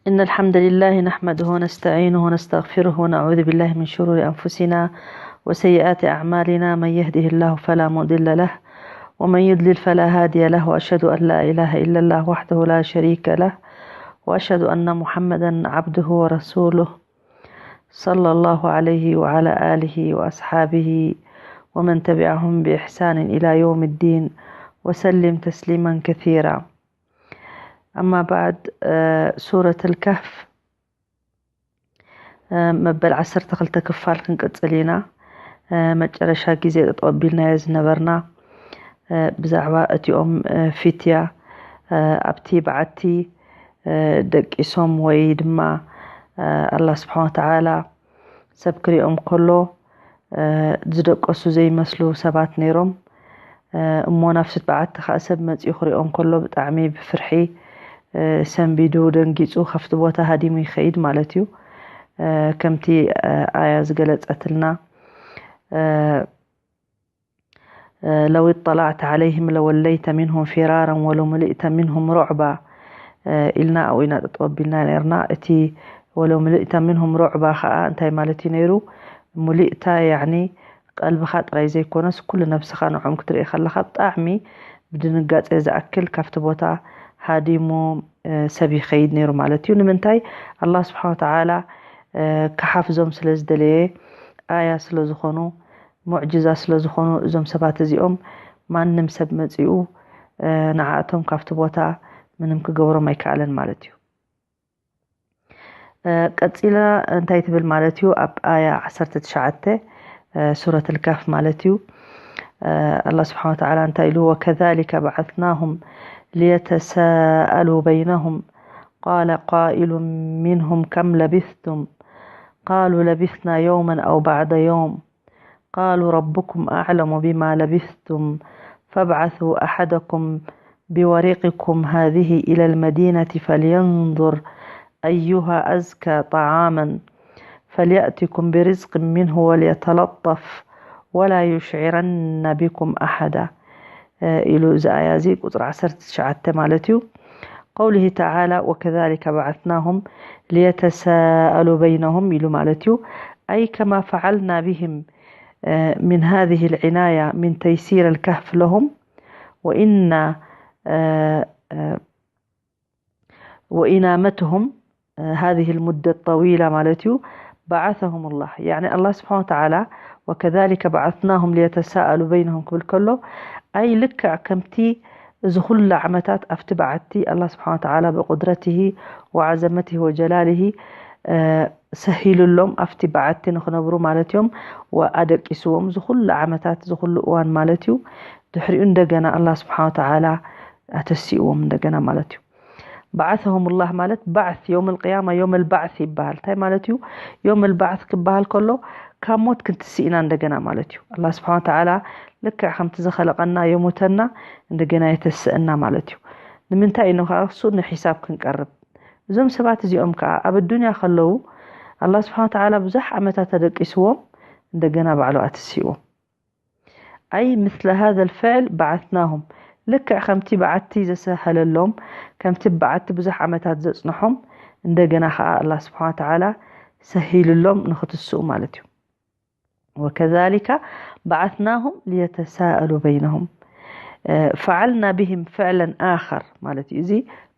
إن الحمد لله نحمده ونستعينه ونستغفره ونعوذ بالله من شرور أنفسنا وسيئات أعمالنا. من يهده الله فلا مضل له ومن يضلل فلا هادي له، وأشهد أن لا إله إلا الله وحده لا شريك له، وأشهد أن محمدا عبده ورسوله، صلى الله عليه وعلى آله وأصحابه ومن تبعهم بإحسان إلى يوم الدين، وسلم تسليما كثيرا. أما بعد، سورة الكهف መበል ዓሰርተ ክልተ ክፋል ክንቅጽል ኢና። መጨረሻ ግዜ ጠጠው ኣቢልናዮ ዝነበርና ብዛዕባ እቲኦም ፊትያ ኣብቲ በዓቲ ደቂሶም ወይ ድማ ኣላህ ስብሓን ወተዓላ ሰብ ክሪኦም ከሎ ዝደቀሱ ዘይመስሉ ሰባት ነይሮም። እሞ ናብቲ በዓቲ ከዓ ሰብ መፂኡ ክሪኦም ከሎ ብጣዕሚ ብፍርሒ ሰንቢዱ ደንጊፁ ካብቲ ቦታ ሃዲሙ ይኸይድ ማለት እዩ። ከምቲ ኣያ ዝገለፀትልና ለው اطلعت عليهم لوليت منهم فرارا ولملئت منهم رعبا ኢልና ኣብኡ ኢና ጠጠው ኣቢልና ነርና። እቲ ولملئت منهم رعبا ከዓ እንታይ ማለት እዩ ነይሩ? ሙሊእታ ያኒ ቀልብኻ ጥራይ ዘይኮነስ ኩሉ ነብስኻ ንዖም ክትርኢ ከለኻ ብጣዕሚ ብድንጋጼ ዝኣክል ካብቲ ቦታ ሃዲሙ ሰብ ይኸይድ ነይሩ ማለት እዩ። ንምንታይ? ኣላህ ስብሓን ወተዓላ ክሓፍዞም ስለ ዝደለየ፣ ኣያ ስለ ዝኾኑ፣ ሙዕጅዛ ስለ ዝኾኑ እዞም ሰባት እዚኦም ማንም ሰብ መፂኡ ንዓእቶም ካብቲ ቦታ ምንም ክገብሮም ኣይከኣለን ማለት እዩ። ቀፂላ እንታይ ትብል ማለት እዩ? ኣብ ኣያ ዓሰርተ ትሽዓተ ሱረት ልካፍ ማለት እዩ። ኣላ ስብሓን ወተዓላ እንታይ ኢሉ? وكذلك بعثناهم ليتساءلوا بينهم قال قائل منهم كم لبثتم قالوا لبثنا يوما أو بعض يوم قالوا ربكم أعلم بما لبثتم فابعثوا أحدكم بورقكم هذه إلى المدينة فلينظر أيها أزكى طعاما فليأتكم برزق منه وليتلطف ولا يشعرن بكم أحدا ኢሉ እዚ ኣያ እዚ ቁፅሪ ዓሰርተ ትሽዓተ ማለት እዩ። قوله تعالى وكذلك بعثناهم ليتساءلوا بينهم ኢሉ ማለት እዩ። أي كما فعلنا بهم من هذه العناية من تيسير الكهف لهم وإنا وإنامتهم هذه المدة الطويلة ማለት እዩ። بعثهم الله يعني الله سبحانه وتعالى وكذلك بعثناهم ليتساءلوا بينهم ክብል ከሎ ኣይ ልክዕ ከምቲ እዚ ኩሉ ዓመታት ኣብቲ በዓቲ ኣላ ስብሓን ወተዓላ ብቁድረትሂ ወዓዘመትሂ ወጀላልሂ ሰሂሉሎም ኣብቲ በዓቲ ንክነብሩ ማለት እዮም። ኣደቂስዎም ዝኩሉ ዓመታት ዝኩሉ እዋን ማለት እዩ። ድሕሪኡ እንደገና ኣላ ስብሓን ወተዓላ ኣተሲእዎም እንደገና ማለት እዩ። بعثهم الله ማለት ባዕት የውም ልቅያማ የውም ልባዕት ይበሃል። እንታይ ማለት እዩ? የውም ልባዕት ክበሃል ከሎ ካብ ሞት ክንትስእ ኢና እንደገና ማለት እዩ። ኣላ ስብሓን ወተዓላ ልክዕ ከምቲ ዝኸለቐና የሙተና እንደገና የተስእና ማለት እዩ። ንምንታይ ኢኑ ከዓ እሱ ንሒሳብ ክንቀርብ። እዞም ሰባት እዚኦም ከዓ ኣብ ኣዱንያ ከለዉ ኣላ ስብሓን ወተዓላ ብዙሕ ዓመታት ኣደቂስዎም እንደገና ባዕሉ ኣትስእዎም። أي مثل هذا الفعل بعثناهم ልክዕ ከምቲ በዓቲ ዘሰሀለሎም ከምቲ በዓቲ ብዙሕ ዓመታት ዘፅንሖም እንደገና ከዓ ኣላ ስብሓን ወተዓላ ሰሂልሎም ንክትስኡ ማለት እዩ። وكذلك بعثناهم ليتساءلوا بينهم فعلنا بهم فعلا آخر ማለት እዩ። እዚ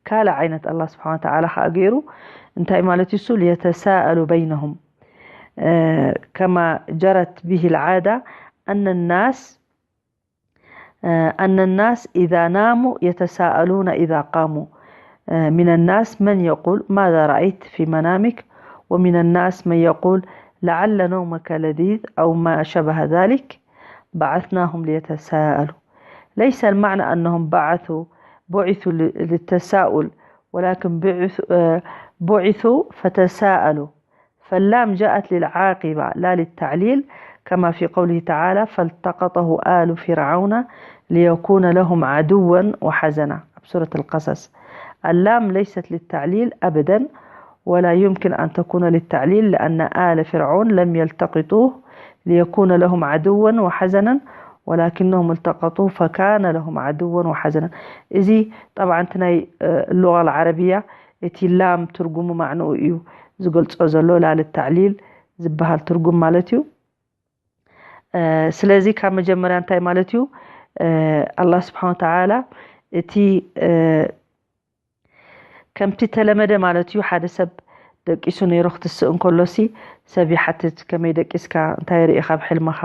ካልእ ዓይነት ኣላ ስብሓን ወተዓላ ከዓ ገይሩ እንታይ ማለት እዩ እሱ? ليتساءلوا بينهم كما جرت به العادة أن الناس أن الناس إذا ناموا يتساءلون إذا قاموا من الناس من يقول ماذا رأيت في منامك ومن الناس من يقول لعل نومك لذيذ أو ما شبه ذلك بعثناهم ليتساءلوا ليس المعنى أنهم بعثوا بعثوا للتساؤل ولكن بعثوا بعثوا فتساءلوا فاللام جاءت للعاقبة لا للتعليل كما في قوله تعالى فالتقطه آل فرعون ليكون لهم عدوا وحزنا سورة القصص اللام ليست للتعليل أبدا ولا يمكن أن تكون للتعليل لأن آل فرعون لم يلتقطوه ليكون لهم عدوا وحزنا ولكنهم التقطوه فكان لهم عدوا وحزنا እዚ طبعا تناي اللغة العربية እቲ ላም ትርጉሙ ማዕንኡ እዩ ዝገልጾ ዘሎ፣ ላል ተዕሊል ዝበሃል ትርጉም ማለት እዩ። ስለዚ ካብ መጀመርያ እንታይ ማለት እዩ? ኣላህ ስብሓን ወተዓላ እቲ ከምቲ ተለመደ ማለት እዩ፣ ሓደ ሰብ ደቂሱ ነይሩ ክትስእ እንከሎሲ ሰብ ይሓትት፣ ከመይ ደቂስካ፣ እንታይ ርኢኻ ኣብ ሕልምኻ፣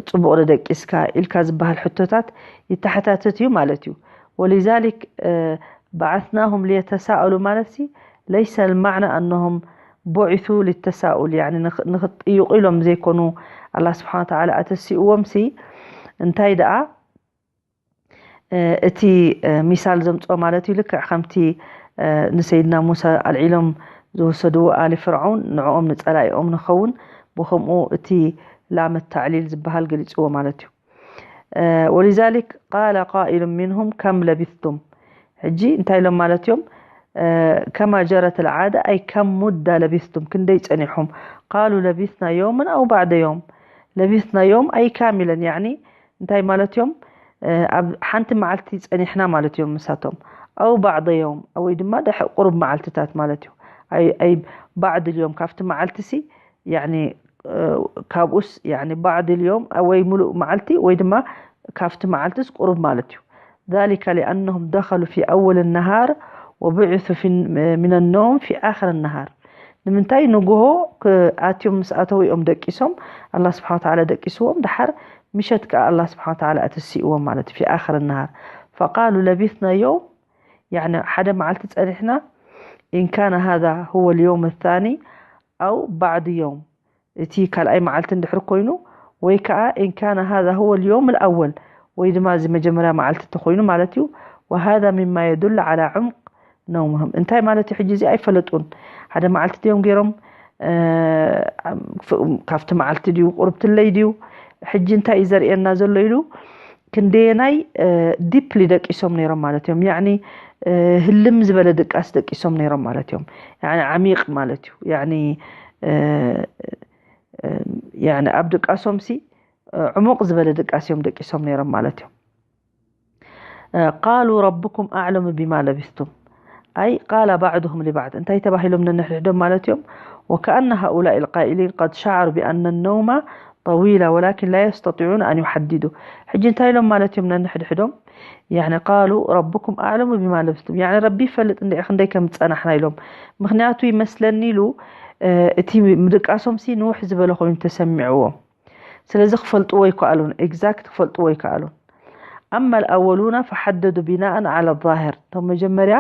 ጽቡቕ ዶ ደቂስካ ኢልካ ዝበሃል ሕቶታት ይተሓታተት እዩ ማለት እዩ። ወሊዛሊክ بعثناهم ليتساءلوا ማለት ሲ ለይሰ ልማዕና ኣነሆም ቡዒሱ ሊተሳኡል፣ ያኒ ንኽ- ንኽጥይቑ ኢሎም ዘይኮኑ ኣላ ስብሓን ወተዓላ ኣተሲእዎም ሲ እንታይ ደኣ እቲ ሚሳል ዘምፅኦ ማለት እዩ። ልክዕ ከምቲ ንሰይድና ሙሳ ኣልዒሎም ዝወሰድዎ ኣሊ ፍርዓውን ንዕኦም ንፀላኢኦም ንኸውን ብከምኡ እቲ ላመት ተዕሊል ዝበሃል ገሊፅዎ ማለት እዩ። ወሊዛሊክ ቃለ ቃኢሉ ሚንሁም ከም ለቢስቱም፣ ሕጂ እንታይ ኢሎም ማለት እዮም? ከማ ጀረት ልዓደ ኣይ ከም ሙዳ ለቢስቱም፣ ክንደይ ፀኒሑም? ቃሉ ለቢስና የውመን ኣው ባዕደ የውም፣ ለቢስና የውም ኣይ ካሚለን፣ ያኒ እንታይ ማለት እዮም? ኣብ ሓንቲ መዓልቲ ፀኒሕና ማለት እዮም ምሳቶም። ኣው ባዕደ የውም፣ ወይ ድማ ድሕ ቁሩብ መዓልትታት ማለት እዩ። ኣይ ባዕድ ልዮም፣ ካብቲ መዓልቲ ሲ ያኒ ካብኡስ ያኒ ባዕድ ልዮም ወይ ሙሉእ መዓልቲ ወይ ድማ ካብቲ መዓልትስ ቁሩብ ማለት እዩ። ذلك لأنهم دخلوا في أول النهار وبعثوا في من النوم في آخر النهار። ንምንታይ ንግሆ ኣትዮም ምስ ኣተው እዮም ደቂሶም፣ ኣላ ስብሓን ወተዓላ ደቂስዎም፣ ድሓር ምሸት ከኣ ኣላ ስብሓን ወተዓላ ኣተሲእዎም ማለት እዩ። في آخر النهار فقالوا لبثنا يوم ያኒ ሓደ መዓልቲ ጸኒሕና إن كان هذا هو اليوم الثاني أو بعض يوم، እቲ ካልኣይ መዓልቲ እንድሕር ኮይኑ ወይ ከዓ إن كان هذا هو اليوم الأول ወይ ድማ እዚ መጀመርያ መዓልቲ እንተኮይኑ ማለት እዩ። وهذا مما يدل على عمق نومهم። እንታይ ማለት እዩ? ሕጂ እዚ ኣይፈለጡን። ሓደ መዓልቲ ድዮም ገይሮም፣ ካብቲ መዓልቲ ድዩ ቁርብትለይ ድዩ? ሕጂ እንታይ እዩ ዘርእየና ዘሎ ኢሉ ክንደየናይ ዲፕሊ ደቂሶም ነይሮም ማለት እዮም። ያኒ ህልም ዝበለ ድቃስ ደቂሶም ነይሮም ማለት እዮም። ያኒ ዓሚቕ ማለት እዩ። ያኒ ያኒ ኣብ ድቃሶም ሲ ዕሙቕ ዝበለ ድቃስ እዮም ደቂሶም ነይሮም ማለት እዮም። ቃሉ ረብኩም ኣዕለሙ ቢማ ለቢስቱም ኣይ ቃለ ባዕድሁም ሊባዕድ እንታይ ተባሂሎም ነንሕድሕዶም ማለት እዮም። ወከኣነ ሃኡላኢ ልቃኢሊን ቀድ ሸዓሩ ቢኣነ ነውማ ጠዊላ ወላኪን ላ የስተጢዑን ኣን ዩሓዲዱ። ሕጂ እንታይ ኢሎም ማለት እዮም ነንሕድሕዶም? ያኒ ቃሉ ረብኩም ኣዕለሙ ቢማ ለብስቱም፣ ያኒ ረቢ ይፈልጥ እንድዒ ክንደይ ከም ዝጸናሕና ኢሎም። ምክንያቱ ይመስለኒ ኢሉ እቲ ምድቃሶም ሲ ንውሕ ዝበለ ኮይኑ ተሰሚዕዎም። ስለዚ ክፈልጥዎ ይከኣሉን፣ ኤግዛክት ክፈልጥዎ ይከኣሉን። ኣማ ኣልኣወሉና ፈሓደዱ ቢናኣን ዓላ ዛሂር፣ እቶም መጀመርያ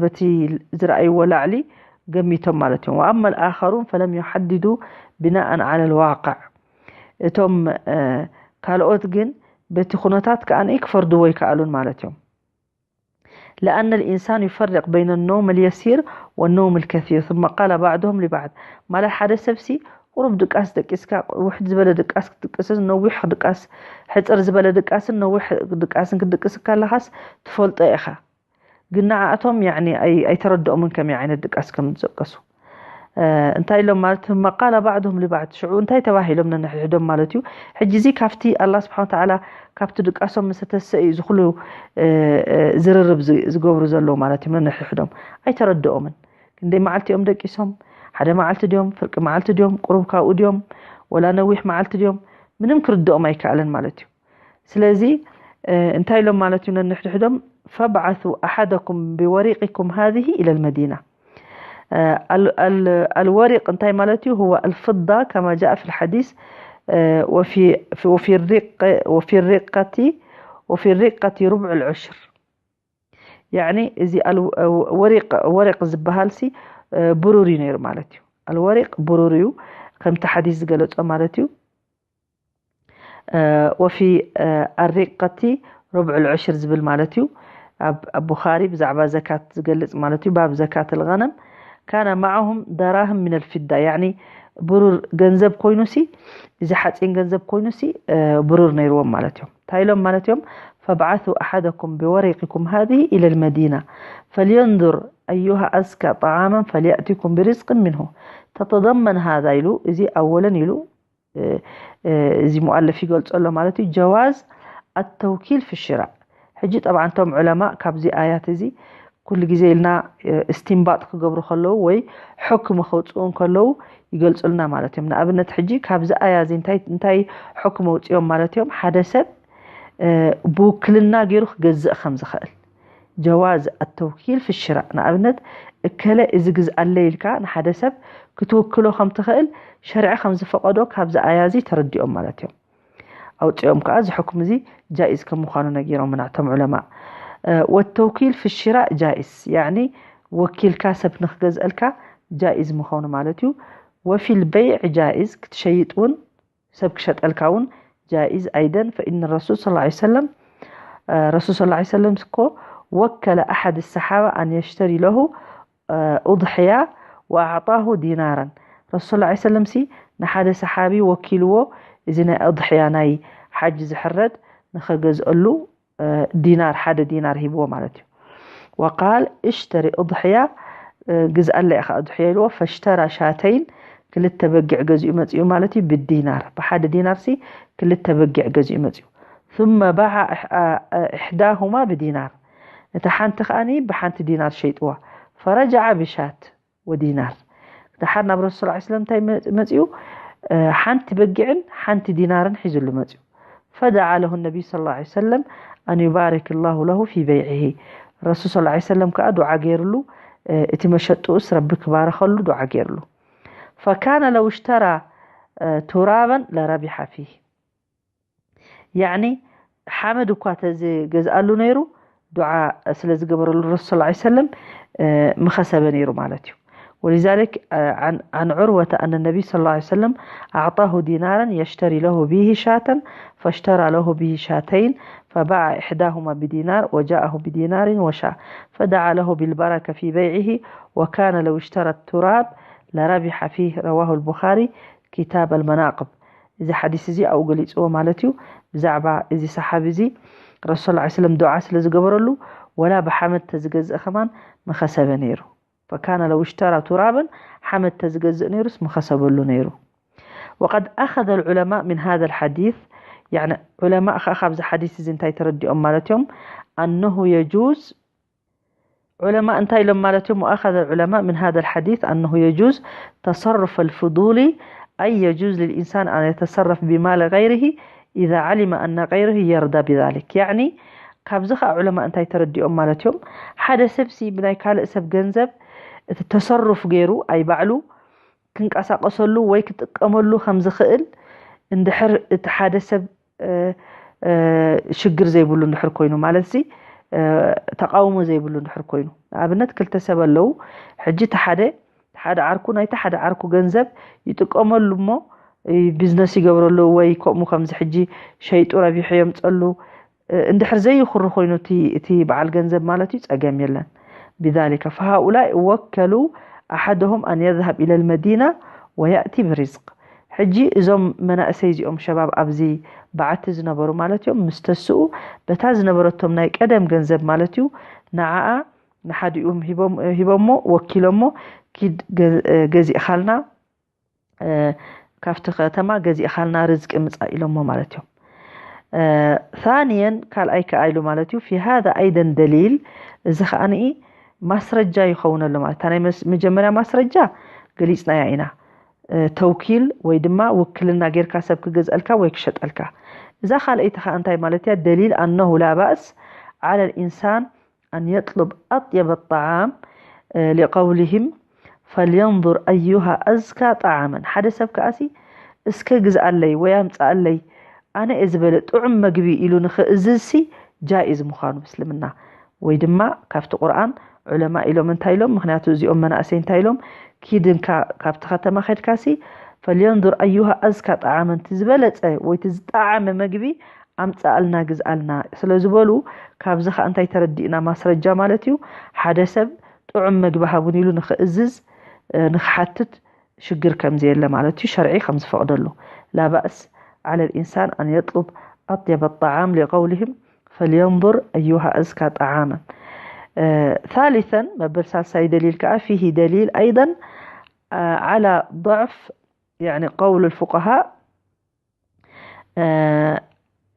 በቲ ዝረኣይዎ ላዕሊ ገሚቶም ማለት እዮም። ወኣማ ኣልኣኸሩን ፈለም ዩሓድዱ ቢናኣን ዓላ ልዋቅዕ፣ እቶም ካልኦት ግን በቲ ኩነታት ከኣ ክፈርድዎ ይከኣሉን ማለት እዮም። لأن الإنسان يفرق بين النوم اليسير والنوم الكثير ثم قال بعضهم لبعض ማለት ሓደ ሰብሲ ቁሩብ ድቃስ ደቂስካ ውሕድ ዝበለ ድቃስ ክትድቅስን ነዊሕ ድቃስ ሕፅር ዝበለ ድቃስን ነዊሕ ድቃስን ክትድቅስ ከለኻስ ትፈልጦ ኢኻ። ግን ንዓኣቶም ያኒ ኣይተረድኦምን ከመይ ዓይነት ድቃስ ከም ዝደቀሱ። እንታይ ኢሎም ማለት ثم قال بعضهم لبعض ሽዑ እንታይ ተባሂሎም ነንሕድሕዶም ማለት እዩ። ሕጂ እዚ ካብቲ ኣላ ስብሓን ወተዓላ ካብቲ ድቃሶም ምስ ተሰእ እዩ ዝኩሉ ዝርርብ ዝገብሩ ዘለዉ ማለት እዮም። ነንሕድሕዶም ኣይተረድኦምን። ክንደይ መዓልቲ እዮም ደቂሶም? ሓደ መዓልቲ ድዮም፣ ፍርቂ መዓልቲ ድዮም፣ ቁሩብ ካብኡ ድዮም፣ ወላ ነዊሕ መዓልቲ ድዮም፣ ምንም ክርድኦም ኣይከኣለን ማለት እዩ። ስለዚ እንታይ ኢሎም ማለት እዩ ነንሕድሕዶም ፈብዓሱ ኣሓደኩም ብወሪቅኩም ሃዚህ ኢለ ልመዲና። ኣልወሪቅ እንታይ ማለት እዩ? هو الفضة كما جاء في الحديث وفي الرقة ربع العشر። ያኒ እዚ ወሪቅ ዝበሃል ሲ ብሩር እዩ ነይሩ ማለት እዩ። ኣልወሪቅ ብሩር እዩ ከምቲ ሓዲስ ዝገለጾ ማለት እዩ። ወፊ ኣሪቀቲ ሩብዑል ዕሽር ዝብል ማለት እዩ። ኣብ ቡኻሪ ብዛዕባ ዘካት ዝገልጽ ማለት እዩ። ባብ ዘካት ልገነም ካነ ማዓሁም ደራህም ሚነል ፊዳ፣ ያኒ ብሩር ገንዘብ ኮይኑሲ፣ እዚ ሓፂን ገንዘብ ኮይኑሲ ብሩር ነይርዎም ማለት እዮም። እንታይ ኢሎም ማለት እዮም? ፈብዓሱ ኣሓደኩም ብወሪቅኩም ሃዚህ ኢለል መዲና ፈልየንዙር ኣዩሃ ኣዝካ ጠዓማን ፈልየእቲኩም ብሪዝቅን ሚንሁ። ተተደመን ሃዛ ኢሉ፣ እዚ ኣወለን ኢሉ እዚ ሙኣለፍ ይገልጾ ኣሎ ማለት እዩ። ጀዋዝ ኣተውኪል ፊ ሽራእ። ሕጂ ጠብዓ እቶም ዑለማ ካብዚ ኣያት እዚ ኩሉ ግዜ ኢልና እስቲንባጥ ክገብሩ ከለዉ ወይ ሕክም ከውፅኡ እንከለዉ ይገልፁልና ማለት እዮም። ንኣብነት ሕጂ ካብዚ ኣያ እዚ እንታይ እንታይ ሕክም ኣውፅኦም ማለት እዮም? ሓደ ሰብ ብውክልና ገይሩ ክገዝእ ከም ዝኽእል ጀዋዝ ኣተውኪል ፊ ሽራእ። ንኣብነት እከለ እዚ ግዝኣለ ኢልካ ንሓደ ሰብ ክትውክሎ ከም ትኽእል ሸርዒ ከም ዝፈቐዶ ካብዚ ኣያ እዚ ተረዲኦም ማለት እዮም። ኣውፂኦም ከዓ እዚ ሕኩም እዚ ጃኢዝ ከም ምዃኑ ነጊሮምና እቶም ዑለማ። ወተውኪል ፊ ሽራእ ጃኢዝ፣ ያዕኒ ወኪልካ ሰብ ንክገዝአልካ ጃኢዝ ምዃኑ ማለት እዩ። ወፊል በይዕ ጃኢዝ፣ ክትሸይጥ እውን ሰብ ክሸጠልካ እውን ጃኢዝ ኣይደን። ፈኢን ረሱል ስ ሰለም ረሱል ስ ሰለም እኮ ወከለ ኣሓድ ሰሓባ ኣን የሽተሪ ለሁ ኡድሕያ ወኣዕጣሁ ዲናራን። ረሱል ላ ሰለም ሲ ንሓደ ሰሓቢ ወኪልዎ እዚ ናይ ኣድሕያ ናይ ሓጅ ዝሕረድ ንኸገዝአሉ ዲናር ሓደ ዲናር ሂብዎ ማለት እዩ። ወቃል እሽተሪ እድሕያ ግዝኣለ ኢኻ እድሕያ ኢልዎ። ፈሽተራ ሻተይን ክልተ በጊዕ ገዚኡ መፅኡ ማለት እዩ። ብዲናር ብሓደ ዲናር ሲ ክልተ በጊዕ ገዚኡ መፅኡ። ثم باع إحداهما بدينار، ነታ ሓንቲ ከዓኒ ብሓንቲ ዲናር ሸይጥዋ። فرجع بشاة ودينار። ደሓር ናብ ረሱል ስ ሰለም እንታይ መፅኡ? ሓንቲ በጊዕን ሓንቲ ዲናርን ሒዙሉ መፅኡ። فدعا له النبي صلى الله عليه وسلم أن يبارك الله له في بيعه። ረሱል ስ ላ ሰለም ከዓ ዱዓ ገይሩሉ፣ እቲ መሸጥኡስ ረቢ ክባረኸሉ ዱዓ ገይሩሉ። فكان لو اشترى ترابا لربح فيه። ያዕኒ ሓመድ እኳ ተዝገዝኣሉ ነይሩ ዱዓ ስለ ዝገበረሉ ረሱል ስ ሰለም ምኸሰበ ነይሩ ማለት እዩ። ولذلك عن عروة أن النبي صلى الله عليه وسلم أعطاه دينارا يشتري له به شاة فاشترى له به شاتين فباع إحداهما بدينار وجاءه بدينار وشاة فدعا له بالبركة في بيعه وكان لو اشترى التراب لربح فيه رواه البخاري كتاب المناقب። እዚ ሓዲስ እዚ ኣብኡ ገሊፅዎ ማለት እዩ። ብዛዕባ እዚ ሰሓቢ እዚ ረሱል ላ ሰለም ዱዓ ስለ ዝገበረሉ ወላ ብሓመድ ተዝገዝእ ከማን ምኸሰበ ነይሩ። ፈካነ ለው ሽተራ ቱራበን ሓመድ ተዝገዝእ ነይሩስ ምኸሰበሉ ነይሩ። وقد أخذ العلماء من هذا الحديث يعني علماء ኸዓ ካብዚ ሓዲስ እዚ እንታይ ተረዲኦም ማለት እዮም? أنه يجوز علماء እንታይ ኢሎም ማለት እዮም? وأخذ العلماء من هذا الحديث أنه يجوز تصرف الفضول أي يجوز للإنسان أن يتصرف بمال غيره إذا علم أن غيره يرضى بذلك يعني ካብዚ ኸዓ ዑለማ እንታይ ተረዲኦም ማለት እዮም? ሓደ ሰብ ሲ ብናይ ካልእ ሰብ ገንዘብ እቲ ተሰሩፍ ገይሩ ኣይ ባዕሉ ክንቀሳቀሰሉ ወይ ክጥቀመሉ ከም ዝኽእል እንድሕር እቲ ሓደ ሰብ ሽግር ዘይብሉ እንድሕር ኮይኑ ማለት ሲ ተቃውሞ ዘይብሉ እንድሕር ኮይኑ ንኣብነት ክልተ ሰብ ኣለዉ ሕጂ እቲ ሓደ ሓደ ዓርኩ ናይቲ ሓደ ዓርኩ ገንዘብ ይጥቀመሉ እሞ ቢዝነስ ይገብረሉ ወይ ከምኡ ከምዚ ሕጂ ሸይጡ ረቢሑ የምፀሉ እንድሕር ዘይኹሪ ኮይኑ እቲ በዓል ገንዘብ ማለት እዩ ፀገም የለን ብذلك فهؤلاء وكلوا أحدهم أن يذهب إلى المدينة ويأتي برزق ሕጂ እዞም መናእሰይ እዚኦም ሸባብ ኣብዚ በዓቲ ዝነበሩ ማለት እዮም ምስ ተስኡ በታ ዝነበረቶም ናይ ቀደም ገንዘብ ማለት እዩ ንዓኣ ንሓዲኡ ሂቦሞ ወኪሎሞ ኪድ ገዚእኻልና ካብቲ ከተማ ገዚእኻልና ርዝቂ ምፃእ ኢሎሞ ማለት እዮም ثانيا ካልኣይ ከኣ ኢሉ ማለት እዩ في هذا أيضا دليل እዚ ከኣ ማስረጃ ይኸውን ኣሎ ማለት እታ ናይ መጀመርያ ማስረጃ ገሊፅናያ ኢና ተውኪል ወይ ድማ ውክልና ጌርካ ሰብ ክገዝአልካ ወይ ክሸጠልካ እዛ ካልኣይቲ ከኣ እንታይ ማለት እያ دليل أنه لا بأس على الإنسان أن يطلب أطيب الطعام لقولهم فلينظر أيها أزكى طعاما ሓደ ሰብ ከኣሲ እስከ ግዝኣለይ ወይ ኣምፅኣለይ ኣነ እየ ዝበለ ጥዑም መግቢ ኢሉ ንኽእዝዝሲ ጃኢዝ ምዃኑ ምስልምና ወይ ድማ ካብቲ ቁርኣን ዑለማ ኢሎም እንታይ ኢሎም ምክንያቱ እዚኦም መናእሰይ እንታይ ኢሎም ኪድንካ ካብቲ ከተማ ከድካሲ ፈልየንዙር ኣዩሃ ኣዝካ ጣዓመን ዝበለፀ ወይ ዝጣዓመ መግቢ ኣምፀኣልና ግዝኣልና ስለዝበሉ ካብዚ ከዓ እንታይ ተረዲእና ማስረጃ ማለት እዩ ሓደ ሰብ ጥዑም መግቢ ሃቡን ኢሉ ንክእዝዝ ንክሓትት ሽግር ከምዘየለ ማለት እዩ ሸርዒ ከምዝፈቅደሉ لا بأس على الإنسان أن يطلب أطيب الطعام لقولهم فلينظر أيها أزكى طعاما ثالثا መበል ሳልሳይ ደሊል ከዓ فيه دليل أيضا على ضعف يعني قول الفقهاء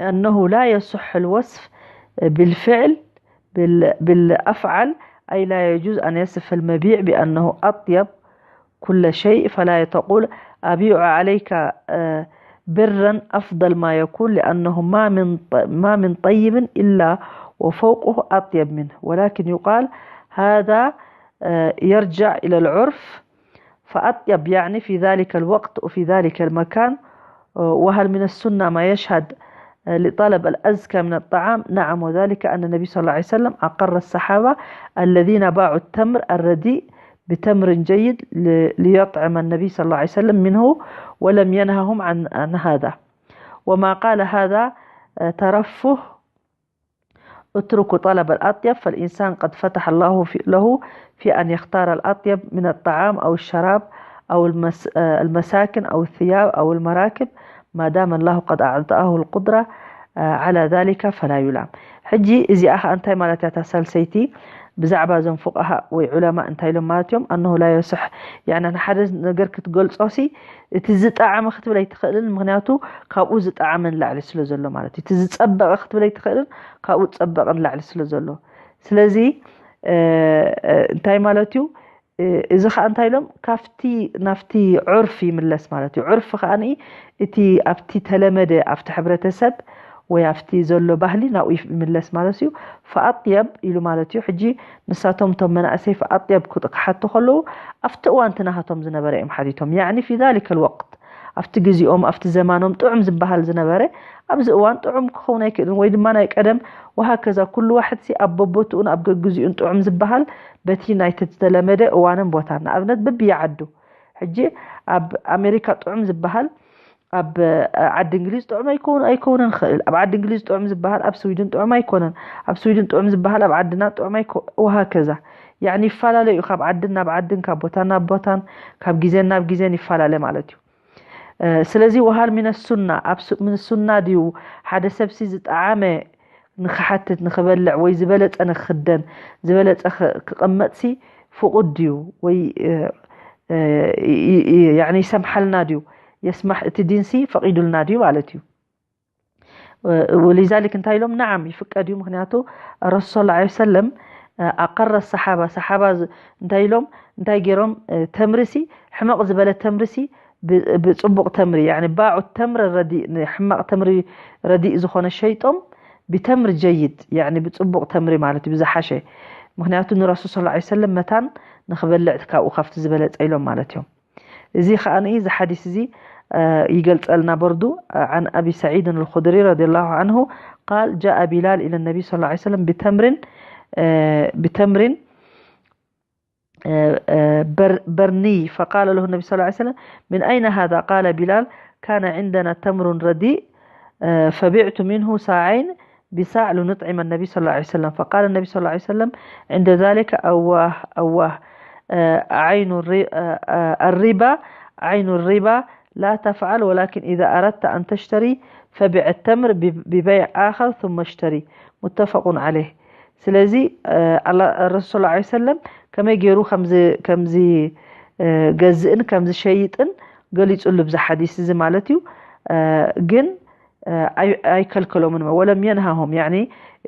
أنه لا يصح الوصف بالفعل بالأفعل أي لا يجوز أن يصف المبيع بأنه أطيب كل شيء، فلا تقول: أبيع عليك، آه، برا أفضل ما يكون، لأنه ما من ط-، ما من طيب إلا وفوقه أطيب منه، ولكن يقال: هذا، آه، يرجع إلى العرف، فأطيب يعني في ذلك الوقت وفي ذلك المكان. آه، وهل من السنة ما يشهد، آه، لطلب الأزكى من الطعام؟ نعم، وذلك أن النبي صلى الله عليه وسلم أقر الصحابة الذين باعوا التمر الرديء بتمر جيد ل-، ليطعم النبي صلى الله عليه وسلم منه، ولم ينههم عن، عن هذا. وما قال هذا، آه، ترفه، اتركوا طلب الأطيب، فالإنسان قد فتح الله في، له في أن يختار الأطيب من الطعام أو الشراب أو المس-، آه، المساكن أو الثياب أو المراكب، ما دام الله قد أعطاه القدرة، آه، على ذلك فلا يلام. ሕጂ እዚኣ ኸኣ እንታይ ማለት እያ እታ ሳልሰይቲ? ብዛዕባ እዞም ፉቃሃ ወይ ዑለማ እንታይ ኢሎም ማለት እዮም? ኣነሁ ላ የስሕ፣ ያኒ ንሓደ ነገር ክትገልጾሲ እቲ ዝጠዓመ ክትብል ኣይትኽእልን፣ ምኽንያቱ ካብኡ ዝጠዓመ ንላዕሊ ስለ ዘሎ ማለት እዩ። እቲ ዝጸበቐ ክትብል ኣይትኽእልን፣ ካብኡ ዝጸበቐ ንላዕሊ ስለ ዘሎ። ስለዚ፣ እ፣ እ፣ እንታይ ማለት እዩ? እ፣ እዚ ኸኣ እንታይ ኢሎም? ካብቲ፣ ናብቲ ዑርፍ ይምለስ ማለት እዩ። ዑርፍ ኸኣ እቲ ኣብቲ ተለመደ፣ ኣብቲ ሕብረተሰብ ወይ ኣብቲ ዘሎ ባህሊ ናብኡ ይምለስ ማለት እዩ። ፈኣጥየብ ኢሉ ማለት እዩ። ሕጂ ንሳቶም እቶም መናእሰይ ፈኣጥየብ ክጥ-፣ ክሓቱ ከለዉ ኣብቲ እዋን እቲ ናሃቶም ዝነበረ እዮም ሓቲቶም። ያዕኒ ፊ ዛሊከ ልወቅት፣ ኣብቲ ግዜኦም፣ ኣብቲ ዘማኖም ጥዑም ዝበሃል ዝነበረ፣ ኣብዚ እዋን ጥዑም ክኸውን ኣይክእልን፣ ወይ ድማ ናይ ቀደም፣ ወሃከዛ ኩሉ ዋሕድሲ ኣብ በቦትኡን ኣብ ገግዜኡን ጥዑም ዝበሃል በቲ ናይቲ ዝተለመደ እዋንን ቦታን። ንኣብነት በብየዓዱ፣ ሕጂ ኣብ ኣሜሪካ ጥዑም ዝበሃል ኣብ ዓዲ እንግሊዝ ጥዑም ኣይከውን-፣ ኣይከውንን ይኽእል። ኣብ ዓዲ እንግሊዝ ጥዑም ዝበሃል ኣብ ስዊድን ጥዑም ኣይኮነን። ኣብ ስዊድን ጥዑም ዝበሃል ኣብ ዓድና ጥዑም ኣይኮ-፣ ወሃከዛ። ያዕኒ ይፈላለ እዩ። ካብ ዓድን ናብ ዓድን፣ ካብ ቦታን ናብ ቦታን፣ ካብ ግዜን ናብ ግዜን ይፈላለ ማለት እዩ። እ፣ ስለዚ ወሃል ሚነ ሱና፣ ኣብ ሱ-፣ ምን ሱና ድዩ ሓደ ሰብሲ ዝጠዓመ ንኽሓትት፣ ንኽበልዕ ወይ ዝበለጸ ንኽኽደን፣ ዝበለጸ ኽ-፣ ክቕመጥሲ ፍቑድ ድዩ? ወይ፣ እ፣ እ፣ ይ-፣ ይ-፣ ይ-፣ ያዕኒ ይሰምሓልና ድዩ? የስማሕ፣ እቲ ዲንሲ ፈቒዱልና ድዩ ማለት እዩ። እ፣ ወሊዛሊክ እንታይ ኢሎም? ነዓም፣ ይፍቀድ እዩ። ምኽንያቱ ረሱል ሰለላሁ ዐለይሂ ወሰለም፣ እ፣ ኣቀረ ሰሓባ፣ ሰሓባ ዝ-፣ እንታይ ኢሎም? እንታይ ገይሮም? እ፣ ተምሪሲ፣ ሕመቕ ዝበለ ተምሪሲ ብ-፣ ብጽቡቕ ተምሪ፣ ያዕኒ ባዑ ተምሪ ረዲእ፣ ንሕማቕ ተምሪ ረዲእ ዝኾነ ሸይጦም፣ ብተምሪ ጀይድ፣ ያዕኒ ብጽቡቕ ተምሪ ማለት እዩ፣ ብዝሓሸ። ምኽንያቱ ንረሱል ሰለላሁ ዐለይሂ ወሰለም መታን ንኽበልዕ ካብኡ ካብቲ ዝበለጸ ኢሎም ማለት እዮም። እዚ ኸኣ እዚ ሓዲስ እዚ፣ እ፣ ይገልጸልና በርዱ። عن أبي سعيد الخدري رضي الله عنه قال: جاء بلال إلى النبي صلى الله عليه وسلم بتمر، እ፣ بتمر، እ፣ እ፣ በር-፣ በርኒ، فقال له النبي صلى الله عليه وسلم: من أين هذا؟ قال بلال: كان عندنا تمر رديء، እ፣ فبعت منه صاعين بصاع لنطعم النبي صلى الله عليه وسلم. فقال النبي صلى الله عليه وسلم عند ذلك: أواه، أواه، እ፣ عين الر-، እ፣ እ፣ الربا عين الربا، لا تفعل، ولكن إذا أردت أن تشتري فبع التمر ب-، ببيع آخر ثم اشتري. متفق عليه. ስለዚ፣ እ፣ ኣላ-፣ ረሱል ሰለላሁ ዐለይሂ ወሰለም ከመይ ገይሩ ከምዚ፣ ከምዚ፣ እ፣ ገዝእን ከምዚ ሸይጥን ገሊጹሉ ብዚ ሓዲስ እዚ ማለት እዩ። እ፣ ግን፣ እ፣ ኣይ-፣ ኣይከልከሎምን። ወለም የንሃሆም፣ ያዕኒ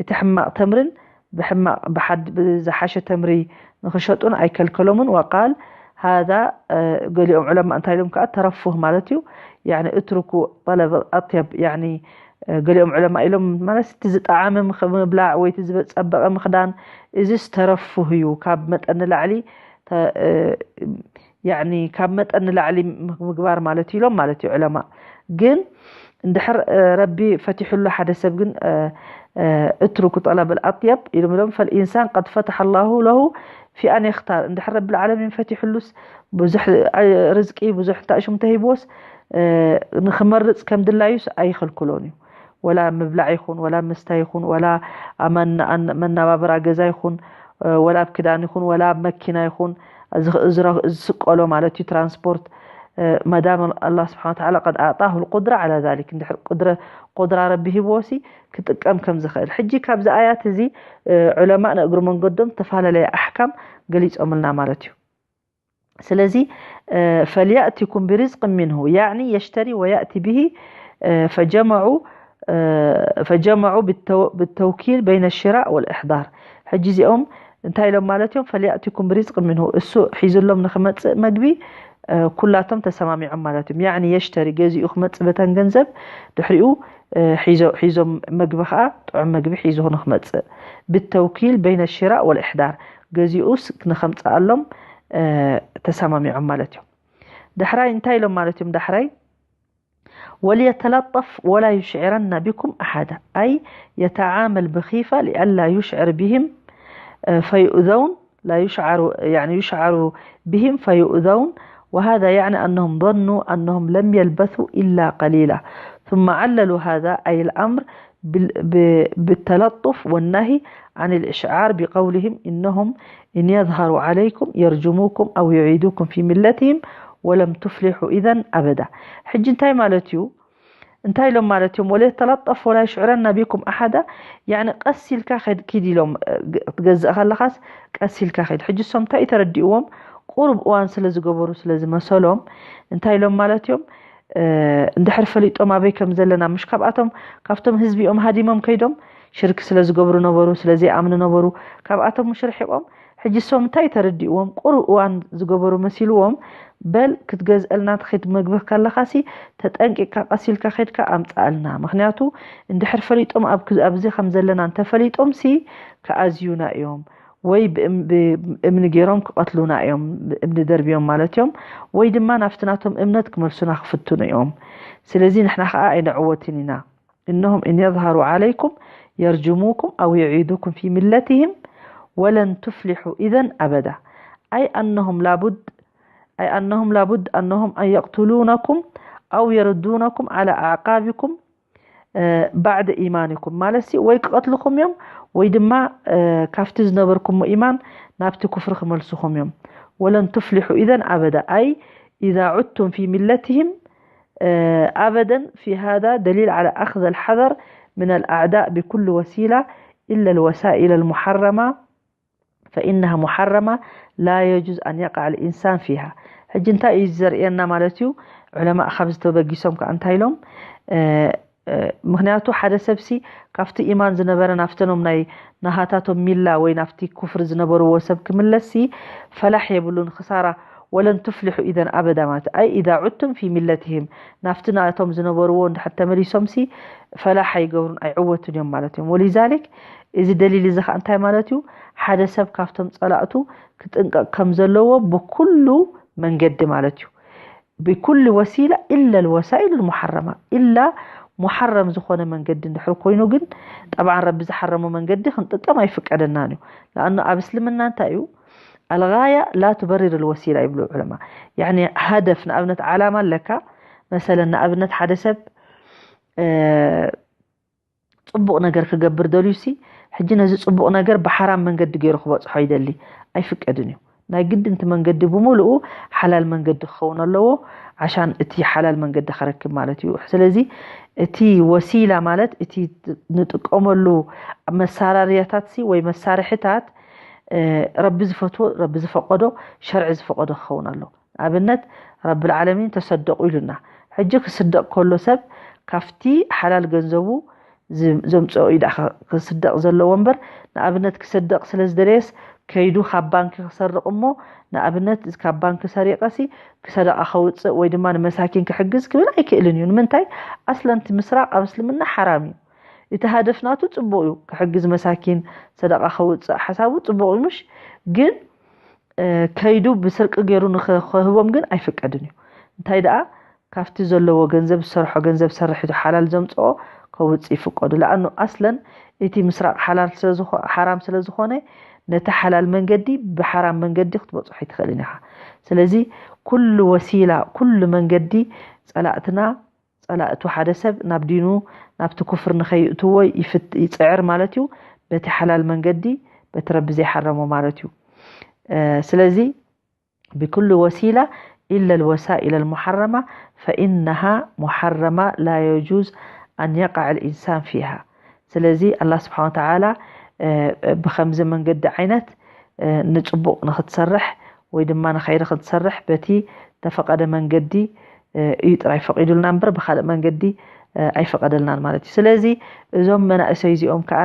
እቲ ሕማቕ ተምርን ብሕማቕ፣ ብሓድ-፣ ብዝሓሸ ተምሪ ንኽሸጡን ኣይከልከሎምን። ወቃል ሃዛ፣ እ፣ ገሊኦም ዑለማ እንታይ ኢሎም ከኣ? ተረፉህ ማለት እዩ። ያዕኒ እትርኩ ጠለብ ኣጥየብ፣ ያዕኒ፣ እ፣ ገሊኦም ዑለማ ኢሎም ማለት እቲ ዝጠዓመ ምኽ-፣ ምብላዕ ወይ እቲ ዝጸበቐ ምኽዳን፣ እዚስ ተረፉህ እዩ፣ ካብ መጠን ንላዕሊ ተ-፣ እ፣ ያዕኒ ካብ መጠን ንላዕሊ ምግባር ማለት እዩ ኢሎም ማለት እዩ ዑለማ። ግን እንድሕር፣ እ፣ ረቢ ፈቲሑሉ ሓደ ሰብ ግን፣ እ፣ እ፣ اتركوا طلب الأطيب ኢሎም ኢሎም፣ فالإنسان قد فتح الله له في أن يختار። እንድሕር ረቢ ዓለሚን ፈቲሑሉስ ብዙሕ፣ እ፣ ርዝቂ፣ ብዙሕ እንታይ ሽም ተሂብዎስ፣ እ፣ ንኽመርጽ ከም ድላዩስ ኣይኸልክሎን እዩ። ወላ ምብላዕ ይኹን፣ ወላ ምስታይ ይኹን፣ ወላ ኣብ መና-፣ ኣን-፣ መናባብራ ገዛ ይኹን፣ እ፣ ወላ ኣብ ክዳን ይኹን፣ ወላ ኣብ መኪና ይኹን፣ ዝኽ-፣ ዝረ-፣ ዝስቀሎ ማለት እዩ፣ ትራንስፖርት፣ እ፣ መዳም ኣላህ ስብሓን ወተዓላ ቀድ ኣዕጣሁ ልቁድራ ዓላ ዛሊክ፣ እንድሕር ቁድረ-፣ ቁድራ ረቢ ሂብዎሲ ክጥቀም ከም ዝኽእል። ሕጂ ካብዚ ኣያት እዚ፣ እ፣ ዑለማእ ንእግሪ መንገዶም ዝተፈላለየ ኣሕካም ገሊጾምልና ማለት እዩ። ስለዚ፣ እ፣ فليأتكم برزق منه، يعني يشتري ويأتي به، እ፣ فجمعوا، እ፣ فجمعوا بالتو-، بالتوكيل بين الشراء والإحضار። ሕጂ እዚኦም እንታይ ኢሎም ማለት እዮም? ፈልያእቲኩም ብሪዝቅ ምንሁ፣ እሱ ሒዝሎም ንክመፅእ መግቢ ኩላቶም ተሰማሚዖም ማለት እዮም። ያዕኒ የሽተሪ፣ ገዚኡ ክመፅእ በተን ገንዘብ፣ ድሕሪኡ ሒዞም መግቢ ከዓ ጥዑም መግቢ ሒዙ ንክመፅእ ብተውኪል በይነ ሽራእ ወልእሕዳር፣ ገዚኡስ ንከምፅኣሎም ተሰማሚዖም ማለት እዮም። ዳሕራይ እንታይ ኢሎም ማለት እዮም? ዳሕራይ وليتلطف ولا يشعرن بكم أحدا، أي يتعامل بخيفة لئلا يشعر بهم فيؤذون، لا يشعر، يعني يشعر بهم فيؤذون، وهذا يعني أنهم ظنوا أنهم لم يلبثوا إلا قليلا، ثم عللوا هذا أي الأمر بالتلطف والنهي عن الإشعار بقولهم إنهم إن يظهروا عليكم يرجموكم أو يعيدوكم في ملتهم ولم تفلحوا إذا أبدا. ሕጂ እንታይ ማለት እዩ? እንታይ ኢሎም ማለት እዮም? وليتلطف ولا يشعرن بكم أحدا، ያዕኒ ቀስ ኢልካ ኪድ ኢሎም። ክትገዝእ ከለኻስ ቀስ ኢልካ ኪድ። ሕጂ እሶም እንታይ ተረዲእዎም? ቁሩብ እዋን ስለ ዝገበሩ ስለ ዝመሰሎም እንታይ ኢሎም ማለት እዮም? እንድሕር ፈሊጦም ኣበይ ከም ዘለና፣ ምሽ ካብኣቶም፣ ካብቶም ህዝቢኦም ሃዲሞም ከይዶም ሽርክ ስለ ዝገብሩ ነበሩ፣ ስለ ዘይኣምኑ ነበሩ። ካብኣቶም ምሽ ርሒቆም፣ ሕጂ እሶም እንታይ ተረዲእዎም? ቁሩብ እዋን ዝገበሩ መሲልዎም፣ በል ክትገዝአልና ትኸይድ መግቢ ከለኻሲ ተጠንቂቅካ ቀስ ኢልካ ከይድካ ኣምፅኣልና። ምክንያቱ እንድሕር ፈሊጦም ኣብዚ ከም ዘለና እንተፈሊጦምሲ ክኣዝዩና እዮም ወይ ብእምኒ ገይሮም ክቐትሉና እዮም፣ ብእምኒ ደርብዮም ማለት እዮም፣ ወይ ድማ ናብቲ ናቶም እምነት ክመልሱና ክፍትኑ እዮም። ስለዚ ንሕና ከዓ ኣይንዕወትን ኢና። إنهم إن يظهروا عليكم يرجموكم أو يعيدوكم في ملتهم ولن تفلحوا إذا أبدا، أي أنهم لابد أي أنهم لابد أنهم أن يقتلونكم أو يردونكم على أعقابكم بعد إيمانكم، ማለት ሲ ወይ ክቐትልኹም እዮም ወይ ድማ ካብቲ ዝነበርኩሞ ኢማን ናብቲ ኩፍሪ ክመልስኹም እዮም። ولن تفلحوا إذا أبدا، أي إذا عدتم في ملتهم أبدا، في هذا دليل على أخذ الحذر من الأعداء بكل وسيلة إلا الوسائل المحرمة فإنها محرمة لا يجوز أن يقع الإنسان فيها. ሕጂ እንታይ እዩ ዘርእየና ማለት እዩ? ዑለማእ ካብ ዝተበጊሶም ከዓ እንታይ ኢሎም? ምክንያቱ ሓደ ሰብሲ ካብቲ ኢማን ዝነበረ ናፍተኖም ናይ ናሃታቶም ሚላ ወይ ናፍቲ ኩፍር ዝነበርዎ ሰብ ክምለስሲ ፈላሕ የብሉን፣ ክሳራ ولن تفلحوا إذا أبدا ማለት፣ أي إذا عدتم في ملتهم ናፍቲ ናቶም ዝነበርዎ እንድሕር ተመሊሶምሲ ፈላሕ ኣይገብሩን ኣይዕወቱን እዮም ማለት እዮም። ولذلك እዚ ደሊል እዚ ከዓ እንታይ ማለት እዩ? ሓደ ሰብ ካብቶም ፀላእቱ ክጥንቀቕ ከም ዘለዎ ብኩሉ መንገዲ ማለት እዩ። ብኩሉ ወሲላ ኢላ ልወሳኢል ልሙሓረማ፣ ኢላ ሙሓረም ዝኾነ መንገዲ እንድሕር ኮይኑ ግን ጠብዓን ረቢ ዝሓረሞ መንገዲ ክንጥቀም ኣይፍቀደናን እዩ። ለኣኑ ኣብ እስልምና እንታይ እዩ? ኣልጋያ ላ ትበሪር ልወሲላ ይብሉ ዑለማ። ያኒ ሃደፍ ንኣብነት ዓላማ ኣለካ። መሰለን ንኣብነት ሓደ ሰብ ፅቡቕ ነገር ክገብር ደልዩሲ ሕጂ ነዚ ፅቡቕ ነገር ብሓራም መንገዲ ገይሩ ክበፅሖ ይደሊ፣ ኣይፍቀድን እዩ። ናይ ግድን እቲ መንገዲ ብምሉኡ ሓላል መንገዲ ክኸውን ኣለዎ። ዓሻን እቲ ሓላል መንገዲ ከረክብ ማለት እዩ። ስለዚ እቲ ወሲላ ማለት እቲ ንጥቀመሉ መሳራርያታት ሲ ወይ መሳርሕታት ረቢ ዝፈትዎ ረቢ ዝፈቀዶ ሸርዒ ዝፈቀዶ ክኸውን ኣለዎ። ንኣብነት ረብል ዓለሚን ተሰደቁ ኢሉና። ሕጂ ክስደቅ ከሎ ሰብ ካብቲ ሓላል ገንዘቡ ዘምፅኦ እዩ ደኣ ክስደቅ ዘለዎ እምበር ንኣብነት ክሰደቅ ስለ ዝደለየስ ከይዱ ካብ ባንኪ ክሰርቕ እሞ ንኣብነት ካብ ባንኪ ሰሪቀሲ ክሰደቃ ከውፅእ ወይ ድማ ንመሳኪን ክሕግዝ ክብል ኣይክእልን እዩ። ንምንታይ? ኣስለንቲ ምስራቅ ኣብ እስልምና ሓራም እዩ። እቲ ሃደፍ ናቱ ፅቡቅ እዩ፣ ክሕግዝ መሳኪን ሰደቃ ከውፅእ ሓሳቡ ፅቡቅ እዩ ምሽ ግን ከይዱ ብስርቂ ገይሩ ንኸህቦም ግን ኣይፍቀድን እዩ። እንታይ ደኣ ካብቲ ዘለዎ ገንዘብ ዝሰርሖ ገንዘብ ሰሪሑ ሓላል ዘምፅኦ ከውፅእ ይፍቀዱ። ለኣኑ ኣስለን እቲ ምስራቅ ሓላል ሓራም ስለ ዝኾነ ነቲ ሓላል መንገዲ ብሓራም መንገዲ ክትበፅሖ ኣይትኽእልን ኢኻ። ስለዚ ኩሉ ወሲላ ኩሉ መንገዲ ፀላእትና ፀላእቱ ሓደ ሰብ ናብ ዲኑ ናብቲ ኩፍር ንኸይእትዎ ይፅዕር ማለት እዩ። በቲ ሓላል መንገዲ በቲ ረቢ ዘይሓረሞ ማለት እዩ። ስለዚ ብኩሉ ወሲላ ኢላ ልወሳኢል ልሙሓረማ ፈኢነሃ ሙሓረማ ላ የጁዝ ኣን የቃዕ ልኢንሳን ፊሃ። ስለዚ ኣላ ስብሓን ወተዓላ ብከምዚ መንገዲ ዓይነት ንፅቡቕ ንክትሰርሕ ወይ ድማ ንኸይሪ ክትሰርሕ በቲ ተፈቀደ መንገዲ እዩ ጥራይ ፈቂዱልና እምበር ብካልእ መንገዲ ኣይፈቀደልናን ማለት እዩ። ስለዚ እዞም መናእሰይ እዚኦም ከዓ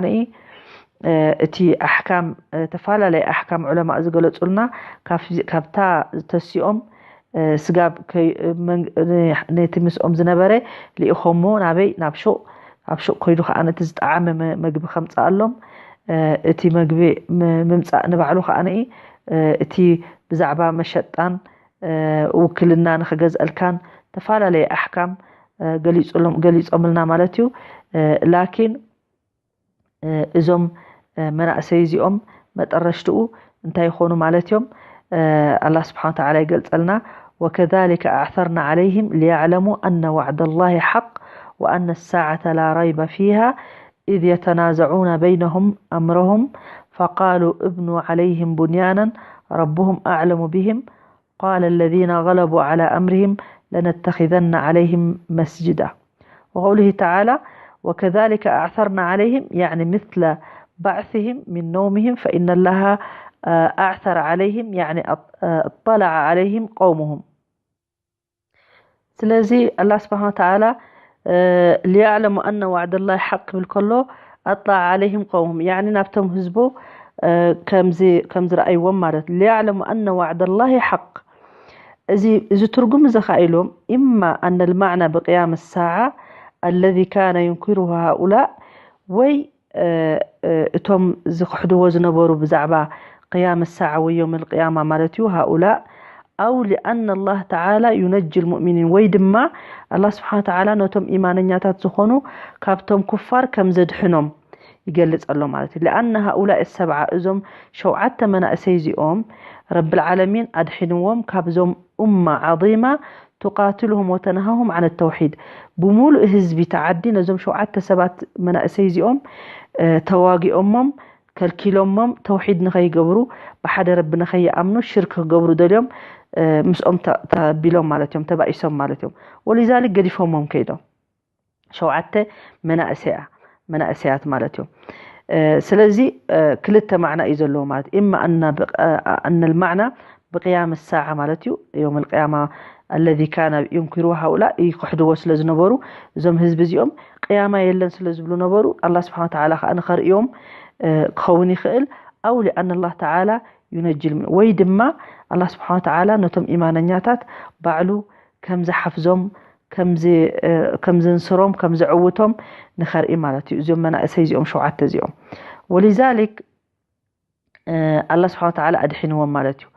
እቲ ኣሕካም፣ ተፈላለየ ኣሕካም ዑለማእ ዝገለጹልና፣ ካብታ ተሲኦም ስጋብ ነቲ ምስኦም ዝነበረ ልኢኾሞ ናበይ? ናብ ሹቕ። ኣብ ሹቕ ኮይዱ ከዓ ነቲ ዝጠዓመ መግቢ ከምፅኣሎም፣ እቲ መግቢ ምምፃእ ንባዕሉ ከዓ እቲ ብዛዕባ መሸጣን ውክልና ንክገዝአልካን ተፈላለየ ኣሕካም ገሊፆምልና ማለት እዩ። ላኪን እዞም መናእሰይ እዚኦም መጠረሽትኡ እንታይ ይኾኑ ማለት እዮም? ኣላህ ስብሓን ወተዓላ ይገልጸልና፣ وكذلك أعثرنا عليهم ليعلموا أن وعد الله حق وأن الساعة لا ريب فيها إذ يتنازعون بينهم أمرهم فقالوا ابنوا عليهم بنيانا ربهم أعلم بهم قال الذين غلبوا على أمرهم لنتخذن عليهم مسجدا. وقوله تعالى: وكذلك أعثرنا عليهم، يعني مثل بعثهم من نومهم، فإن الله أعثر عليهم، يعني اطلع عليهم قومهم. ስለዚ ኣላህ ስብሓን ወተዓላ ሊያዕለሙ ኣነ ዋዕደላሂ ሓቅ ክብል ከሎ ኣጥላዐ ዓለይህም ቀውሙም፣ ያዕኒ ናብቶም ህዝቡ ከም ዝረኣይዎም ማለት። ሊያዕለሙ ኣነ ዋዕደላሂ ሓቅ። እዚ ትርጉም እዚ ከዓ ኢሎም፣ ኢማ ኣነ ልማዕና ብቅያም ሳዓ ኣለዚ ካነ ዩንኪሩሁ ሃኡላእ፣ ወይ እቶም ዝኽሕድዎ ዝነበሩ ብዛዕባ ቅያም ሳዓ ወይ ዮም ልቅያማ ማለት እዩ፣ ሃኡላእ፣ ኣው ሊኣነ ኣላህ ተዓላ ዩነጂ ልሙእሚኒን፣ ወይ ድማ ኣላህ ስብሓን ወተዓላ ነቶም ኢማነኛታት ዝኾኑ ካብቶም ኩፋር ከም ዘድሕኖም ይገልጽ ኣሎ ማለት እዩ። ሊኣነ ሃኡላእ ሰብዓ፣ እዞም ሸውዓተ መናእሰይ እዚኦም ረብል ዓለሚን ኣድሒንዎም ካብዞም ኡማ ዓዚማ ቱቃትልሁም ወተንሃሁም ዓን ተውሒድ፣ ብሙሉእ ህዝቢ ተዓዲ ነዞም ሸውዓተ ሰባት መናእሰይ እዚኦም ተዋጊኦሞም ከልኪሎሞም ተውሒድ ንኸይገብሩ፣ ብሓደ ረቢ ንኸይኣምኑ፣ ሽርክ ክገብሩ ደልዮም ምስኦም ተቢሎም ማለት እዮም፣ ተባኢሶም ማለት እዮም። ወሊዛሊክ ገዲፎሞም ከይዶም። ሸውዓተ መናእሰያ መናእሰያት ማለት እዮም። ስለዚ ክልተ ማዕና እዩ ዘለዎ ማለት፣ እማ ኣነል ማዕና ብቅያም ሳዓ ማለት እዩ፣ ዮም ልቅያማ ኣለዚ ካነ ዩንኪሩ ሃኡላ ይክሕድዎ ስለ ዝነበሩ፣ እዞም ህዝቢ እዚኦም ቅያማ የለን ስለ ዝብሉ ነበሩ። ኣላ ስብሓን ወተዓላ ከዓ ንኸርእዮም ክኸውን ይኽእል። ኣው ሊኣን ኣላህ ተዓላ ዩነጅል፣ ወይ ድማ ኣላ ስብሓን ወተዓላ ነቶም ኢማነኛታት ባዕሉ ከም ዝሓፍዞም ከም ዘንስሮም ከም ዘዕውቶም ንኸርኢ ማለት እዩ። እዚኦም መናእሰይ እዚኦም ሸውዓተ እዚኦም ወሊዛሊክ ኣላ ስብሓን ወተዓላ ኣድሒንዎም ማለት እዩ።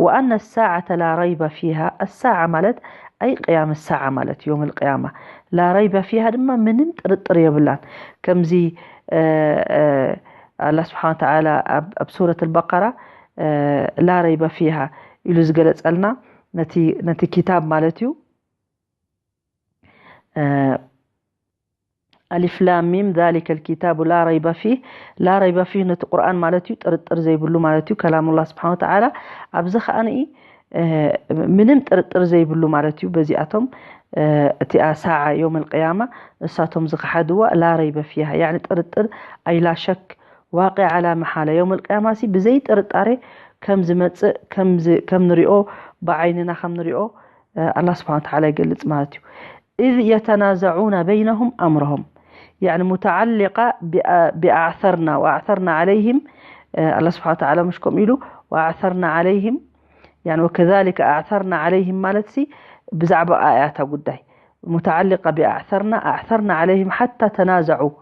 ወኣነ ሳዓተ ላ ረይበ ፊሃ፣ ኣሳዓ ማለት ኣይ ቅያም ሳዓ ማለት እዩ፣ ዮም ልቅያማ። ላ ረይበ ፊሃ ድማ ምንም ጥርጥር የብላን። ከምዚ ኣላ ስብሓን ወተዓላ ኣብ ሱረት ልበቀራ ላ ረይበ ፊሃ ኢሉ ዝገለጸልና ነቲ ኪታብ ማለት እዩ። ኣሊፍ ላም ሚም ዛሊከ ልኪታቡ ላ ረይበ ፊህ። ላ ረይበ ፊህ ነቲ ቁርኣን ማለት እዩ፣ ጥርጥር ዘይብሉ ማለት እዩ፣ ከላም ኣላህ ስብሓን ወተዓላ። ኣብዚ ከዓኒ ምንም ጥርጥር ዘይብሉ ማለት እዩ። በዚኣቶም እቲኣ ሳዓ ዮም ልቅያማ እሳቶም ዝኸሓድዋ ላ ረይበ ፊሃ፣ ያዕኒ ጥርጥር ኣይላ ሸክ ዋቂዓ ላ መሓላ። ዮም ልቅያማ ሲ ብዘይ ጥርጣሬ ከም ዝመፅእ ከም ንሪኦ፣ ብዓይንና ከም ንሪኦ ኣላ ስብሓን ወተዓላ ይገልፅ ማለት እዩ። إذ يتنازعون بينهم أمرهم، يعني متعلقة بأعثرنا وأعثرنا عليهم. الله سبحانه وتعالى مش كم إلو وأعثرنا عليهم، يعني وكذلك أعثرنا عليهم ማለት ሲ ብዛዕባ ኣያታ ጉዳይ متعلقة بأعثرنا، أعثرنا عليهم حتى تنازعوا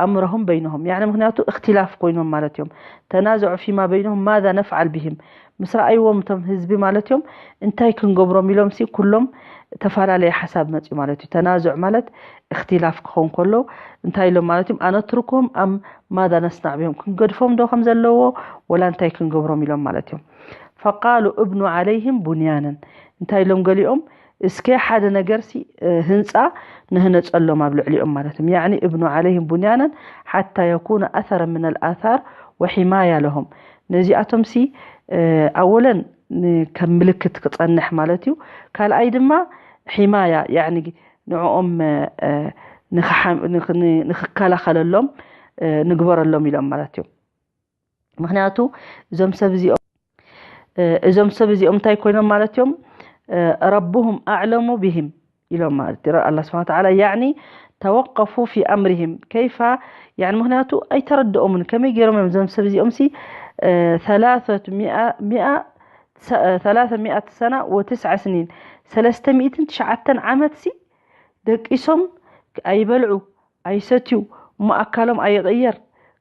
أمرهم بينهم، يعني ምክንያቱ እክትላፍ ኮይኖም ማለት እዮም። تنازعوا فيما بينهم ماذا نفعل بهم، ምስ ረኣይዎም እቶም ህዝቢ ማለት እዮም እንታይ ክንገብሮም ኢሎም ሲ ኩሎም ተፈላለየ ሓሳብ መፅዩ ማለት እዩ። ተናዙዕ ማለት እክትላፍ ክኸውን ከሎ እንታይ ኢሎም ማለት እዮም? ኣነትርኩም ኣም ማዛ ነስናዕ ብዮም፣ ክንገድፎም ዶ ከም ዘለዎ ወላ እንታይ ክንገብሮም ኢሎም ማለት እዮም። ፈቃሉ እብኑ ዓለይህም ቡንያነን፣ እንታይ ኢሎም ገሊኦም? እስከ ሓደ ነገር ሲ ህንፃ ንህነፀሎም ኣብ ልዕሊኦም ማለት እዮም። ያዕኒ እብኑ ዓለይህም ቡንያነን ሓታ የኩነ ኣሰረ ምን ኣልኣታር ወሒማያ ለሆም፣ ነዚኣቶም ሲ ኣወለን ከም ምልክት ክፀንሕ ማለት እዩ። ካልኣይ ድማ ሒማያ፣ ያዕኒ ንዕኦም ንክከላኸለሎም ንግበረሎም ኢሎም ማለት እዮም። ምክንያቱ እዞም ሰብ እዚኦም እዞም ሰብ እዚኦም እንታይ ኮይኖም ማለት እዮም? ረቡሁም ኣዕለሙ ብሂም ኢሎም ማለት እዩ። ኣላ ስብሓን ወተዓላ ያዕኒ ተወቀፉ ፊ ኣምሪሂም ከይፋ፣ ያኒ ምኽንያቱ ኣይተረድኦምን። ከመይ ገይሮም እዮም እዞም ሰብ እዚኦም ሲ ثلاثمائة ثلاثمائة سنة وتسع سنين፣ ሰለስተ ሚእትን ትሽዓተን ዓመት ሲ ደቂሶም ኣይበልዑ ኣይሰትዩ እሞ ኣካሎም ኣይቕየር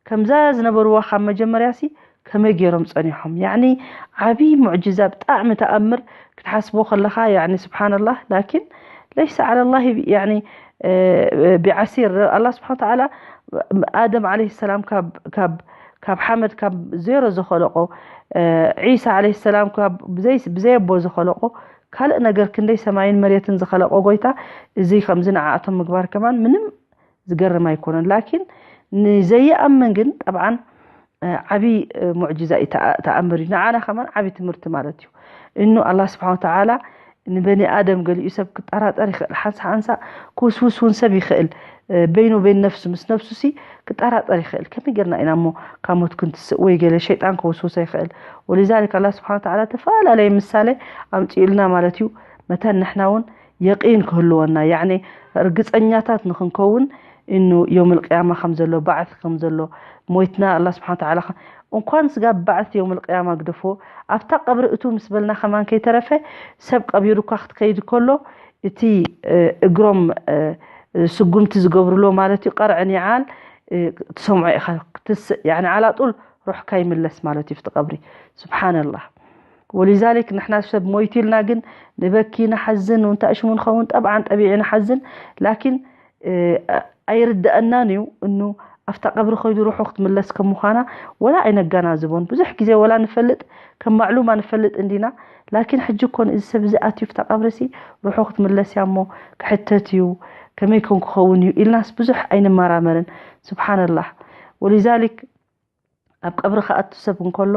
ከምዛ ዝነበርዋ ካብ መጀመርያ ሲ ከመይ ገይሮም ጸኒሖም? ያኒ ዓቢ ሙዕጅዛ፣ ብጣዕሚ ተኣምር ክትሓስቦ ከለኻ፣ ያኒ ስብሓንላህ። ላኪን ለይሰ ዓለላህ፣ ያኒ ቢዓሲር። ኣላ ስብሓን ተዓላ ኣደም ዓለይሂ ሰላም ካብ ካብ ካብ ሓመድ፣ ካብ ዜሮ ዝኸለቆ፣ ዒሳ ዓለይሂ ሰላም ካብ ብዘይ ብዘይ ኣቦ ዝኸለቆ፣ ካልእ ነገር ክንደይ ሰማይን መሬትን ዝኸለቆ ጎይታ፣ እዚ ከምዚ ንዓኣቶም ምግባር ከማን ምንም ዝገርም ኣይኮነን። ላኪን ንዘይኣምን ግን ጠብዓን ዓብዪ ሙዕጅዛ እዩ፣ ተኣምር እዩ። ንዓና ከማን ዓብዪ ትምህርቲ ማለት እዩ። እኑ ኣላ ስብሓን ተዓላ ንበኒ ኣደም ገሊኡ ሰብ ክጠራጠር ይኽእል፣ ሓንሳ ሓንሳ ክውስውስ እውን ሰብ ይኽእል። በይኑ በይን ነፍሱ ምስ ነፍሱ ሲ ክጠራጠር ይኽእል። ከመይ ጌርና ኢና እሞ ካብ ሞት ክንትስእ? ወይ ገለ ሸይጣን ከውስውሶ ይኽእል። ወሊዛሊክ ኣላ ስብሓን ተዓላ ተፈላለየ ምሳሌ ኣምፅኡልና ማለት እዩ። መታን ንሕና እውን የቂን ክህልወና፣ ያዕኒ ርግፀኛታት ንኽንከውን፣ እኑ ዮም ልቅያማ ከም ዘሎ፣ ባዕት ከም ዘሎ፣ ሞይትና ኣላ ስብሓን ተዓላ ከ-፣ እንኳን ስጋ ባዕት ዮም ልቅያማ ግደፎ፣ ኣብታ ቀብሪ እቱ ምስ በልና ከማን ከይተረፈ፣ ሰብ ቀቢሩካ ክትከይድ ከሎ እቲ እግሮም ስጉምቲ ዝገብርሎ ማለት እዩ፣ ቀርዕን ይዓል ትሰምዖ ኢኻ ክትስእ፣ ያኒ ዓላጡል ሩሕካ ይምለስ ማለት እዩ ፍቲ ቀብሪ። ስብሓንላህ። ወሊዛሊክ ንሕና ሰብ ሞይቱ ኢልና ግን ንበኪ፣ ንሓዝን፣ እንታይ ሽሙ ንኸውን፣ ጠብዓን ጠቢዒ ንሓዝን። ላኪን ኣይርድአናን እዩ እኑ ኣብታ ቀብሪ ከይዱ ሩሑ ክትምለስ ከም ምዃና ወላ ኣይነጋናዝቦን። ብዙሕ ግዜ ወላ ንፈልጥ፣ ከም ማዕሉማ ንፈልጥ እንዲና። ላኪን ሕጂ እኮ ንእዚ ሰብ እዚ ኣትዩ ፍታ ቀብርሲ ሩሑ ክትምለስ እያ እሞ ክሕተት እዩ፣ ከመይ ከም ክኸውን እዩ ኢልናስ ብዙሕ ኣይንመራመርን። ስብሓንላህ። ወሊዛሊክ ኣብ ቀብሪ ክኣቱ ሰብ እንከሎ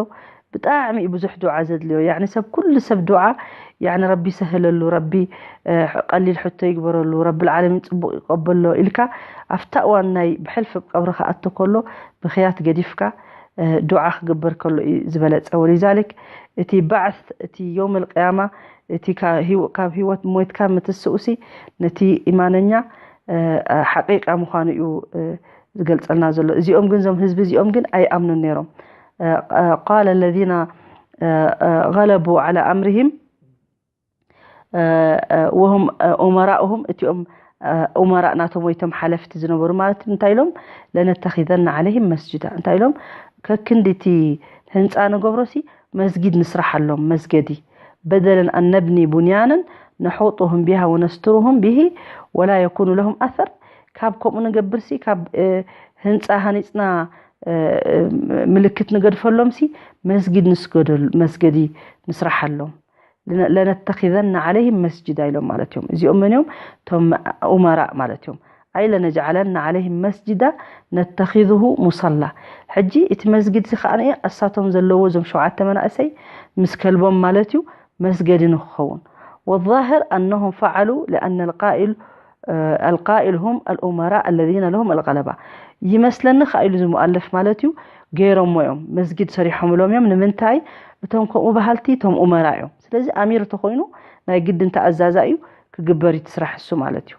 ብጣዕሚ እዩ ብዙሕ ዱዓ ዘድልዮ። ያኒ ሰብ፣ ኩሉ ሰብ ዱዓ፣ ያኒ ረቢ ይሰህለሉ፣ ረቢ ቀሊል ሕቶ ይግበረሉ፣ ረቢ ልዓለሚን ፅቡቅ ይቀበሎ ኢልካ ኣብታ እዋን ናይ ብሕልፊ ቀብሪ ክኣቱ ከሎ ብክያት ገዲፍካ ዱዓ ክግበር ከሎ እዩ ዝበለፀ። ወሊዛሊክ እቲ ባዕት፣ እቲ ዮም ልቅያማ፣ እቲ ካብ ህይወት ሞይትካ ምትስኡሲ ነቲ ኢማነኛ ሓቂቃ ምዃኑ እዩ ዝገልጸልና ዘሎ። እዚኦም ግን፣ እዞም ህዝቢ እዚኦም ግን ኣይኣምኑን ነይሮም። ቃለ ለዚነ ገለቡ ዓላ ኣምርሂም ወሁም ኡመራኡሁም፣ እቲኦም ኡመራእ ናቶም ወይቶም ሓለፍቲ ዝነበሩ ማለት እዩ። እንታይ ኢሎም? ለነተኺዘና ዓለይሂም መስጅዳ። እንታይ ኢሎም? ከክንዲ እቲ ህንፃ ንገብሮሲ መስጊድ ንስራሓሎም፣ መስገዲ። በደለን ኣን ነብኒ ቡንያነን ነሑጡሁም ቢሃ ወነስትሩሁም ቢሂ ወላ የኩኑ ለሁም ኣሰር። ካብ ከምኡ ንገብርሲ፣ ካብ ህንፃ ሃኒፅና ምልክት ንገድፈሎምሲ መስጊድ ንስገደሉ፣ መስገዲ ንስራሓሎም። ለነተኺዘና ዓለይህም መስጅዳ ኢሎም ማለት እዮም። እዚኦም መን እዮም? እቶም ኡመራእ ማለት እዮም። ኣይ ለነጅዓለና ዓለይህም መስጅዳ ነተኺዙሁ ሙሰላ። ሕጂ እቲ መስጊድ እዚ ከኣ እሳቶም ዘለዎ እዞም ሸውዓተ መናእሰይ ምስ ከልቦም ማለት እዩ መስገዲ ንክኸውን። والظاهر أنهم فعلوا لأن القائل القائل هم الأمراء الذين لهم الغلبة ይመስለኒ ከኣ ኢሉ እዚ ሙኣለፍ ማለት እዩ። ገይሮሞ እዮም፣ መስጊድ ሰሪሖምሎም እዮም። ንምንታይ? እቶም ከምኡ በሃልቲ እቶም ኡመራ እዮም። ስለዚ ኣሚር ተኮይኑ ናይ ግድን ተኣዛዛ እዩ ክግበር እዩ እቲ ስራሕ እሱ ማለት እዩ።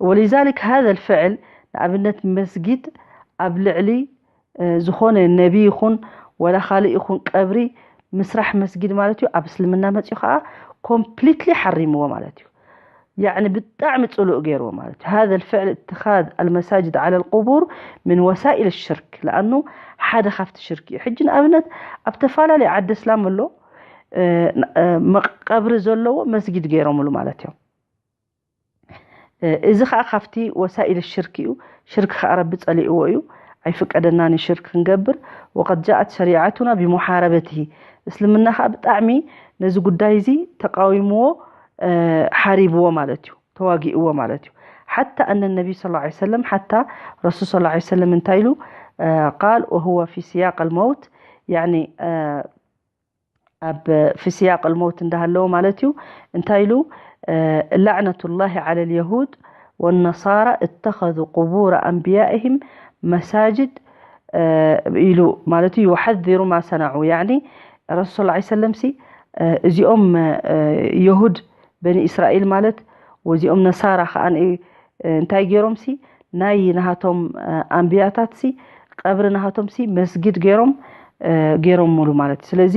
ولذلك هذا الفعل ንኣብነት መስጊድ ኣብ ልዕሊ ዝኾነ ነቢ ይኹን ወላ ካልእ ይኹን ቀብሪ ምስራሕ መስጊድ ማለት እዩ ኣብ እስልምና መፅኡ ከዓ ኮምፕሊትሊ ሓሪምዎ ማለት እዩ። ያዕኒ ብጣዕሚ ፅሉእ ገይርዎ ማለት እዩ። هذا الفعل اتخاذ المساجد على القبور من وسائل الشرك لأنه ሓደ ካብቲ ሽርክ እዩ። ሕጂ ንኣብነት ኣብ ተፈላለዩ ዓዲ እስላም ኣሎ ቀብሪ ዘለዎ መስጊድ ገይሮምሉ ማለት እዮም። እዚ ከዓ ካብቲ ወሳኢል ሽርክ እዩ። ሽርክ ከዓ ረቢ ፀሊእዎ እዩ፣ ኣይፍቀደናን እዩ ሽርክ ክንገብር። وقد جاءت شريعتنا بمحاربته እስልምና ከዓ ብጣዕሚ ነዚ ጉዳይ እዚ ተቃዊምዎ፣ ሓሪብዎ ማለት እዩ፣ ተዋጊእዎ ማለት እዩ። حتى أن النبي صلى الله عليه وسلم حتى ረሱል صلى الله عليه وسلم እንታይ ኢሉ قال وهو في سياق الموت يعني ኣብ في سياق الموت እንዳሃለወ ማለት እዩ እንታይ ኢሉ لعنة الله على اليهود والنصارى اتخذوا قبور أنبيائهم مساجد ኢሉ ማለት እዩ። يحذر ما صنعوا يعني ረሱል صلى الله عليه وسلم ሲ እዚኦም የሁድ በኒ እስራኤል ማለት ወዚኦም ነሳራ ከኣ እንታይ ገይሮም ሲ ናይ ናሃቶም ኣንብያታት ሲ ቀብሪ ናሃቶም ሲ መስጊድ ገይሮም ገይሮም ሙሉ ማለት እዩ። ስለዚ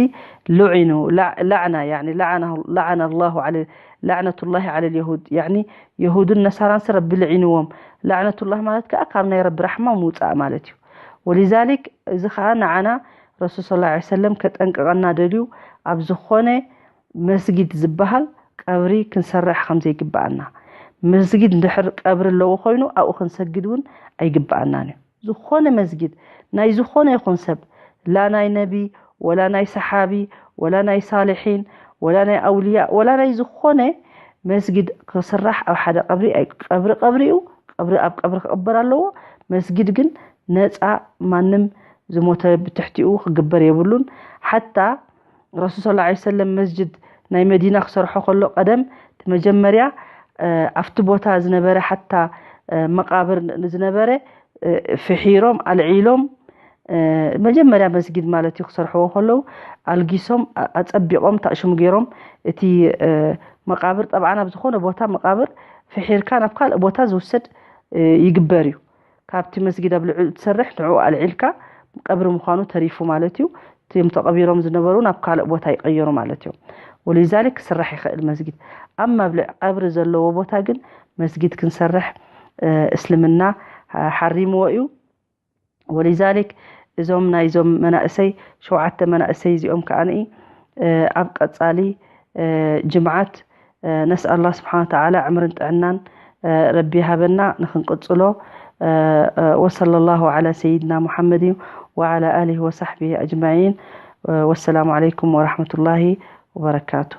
ልዒኑ ላዕና ላዕና ላዕና ላሁ ላዕነቱላሂ ዓለ ልየሁድ የሁድን ነሳራን ሲ ረቢ ልዒንዎም። ላዕነቱላህ ማለት ከዓ ካብ ናይ ረቢ ራሕማ ምውፃእ ማለት እዩ። ወሊዛሊክ እዚ ከዓ ንዓና ረሱል ስ ሰለም ከጠንቅቐና ደልዩ ኣብ ዝኾነ መስጊድ ዝበሃል ቀብሪ ክንሰርሕ ከም ዘይግብኣና፣ መስጊድ እንድሕር ቀብሪ ኣለዎ ኮይኑ ኣብኡ ክንሰግድ እውን ኣይግብኣናን እዩ። ዝኾነ መስጊድ ናይ ዝኾነ ይኹን ሰብ፣ ላ ናይ ነቢ ወላ ናይ ሰሓቢ ወላ ናይ ሳልሒን ወላ ናይ ኣውልያ ወላ ናይ ዝኾነ መስጊድ ክስራሕ ኣብ ሓደ ቀብሪ ቀብሪ ቀብሪ እዩ። ቀብሪ ኣብ ቀብሪ ክቕበር ኣለዎ። መስጊድ ግን ነፃ፣ ማንም ዝሞተ ብትሕቲኡ ክግበር የብሉን። ሓታ ረሱል ስ ሰለም መስጅድ ናይ መዲና ክሰርሖ ከሎ ቀደም እቲ መጀመርያ ኣብቲ ቦታ ዝነበረ ሓታ መቃብር ዝነበረ ፍሒሮም ኣልዒሎም መጀመርያ መስጊድ ማለት እዩ ክሰርሕዎ ከለዉ ኣልጊሶም ኣፀቢቆም ታእሽሙ ገይሮም እቲ መቃብር ጠብዓን ኣብ ዝኾነ ቦታ መቃብር ፍሒርካ ናብ ካልእ ቦታ ዝውሰድ ይግበር እዩ። ካብቲ መስጊድ ኣብ ልዕሊ ትሰርሕ ንዕኡ ኣልዒልካ ቀብሪ ምዃኑ ተሪፉ ማለት እዩ። እቲም ተቐቢሮም ዝነበሩ ናብ ካልእ ቦታ ይቐየሩ ማለት እዩ። ወሊዛሊክ ክስራሕ ይኽእል መስጊድ። ኣብ መብልዕ ቀብሪ ዘለዎ ቦታ ግን መስጊድ ክንሰርሕ እስልምና ሓሪምዎ እዩ። ወሊዛሊክ እዞም ናይዞም መናእሰይ ሸውዓተ መናእሰይ እዚኦም ከዓኒ ኣብ ቀፃሊ ጅምዓት ነስኣል ኣላህ ስብሓን ወተዓላ ዕምርን ጥዕናን ረቢ ይሃበና ንክንቅፅሎ። ወሰለ ላሁ ዓላ ሰይድና ሙሓመድን ወዓላ ኣሊሂ ወሳሕቢሂ ኣጅማዒን። ወሰላሙ ዓለይኩም ወራሕመቱላሂ ወበረካቱ።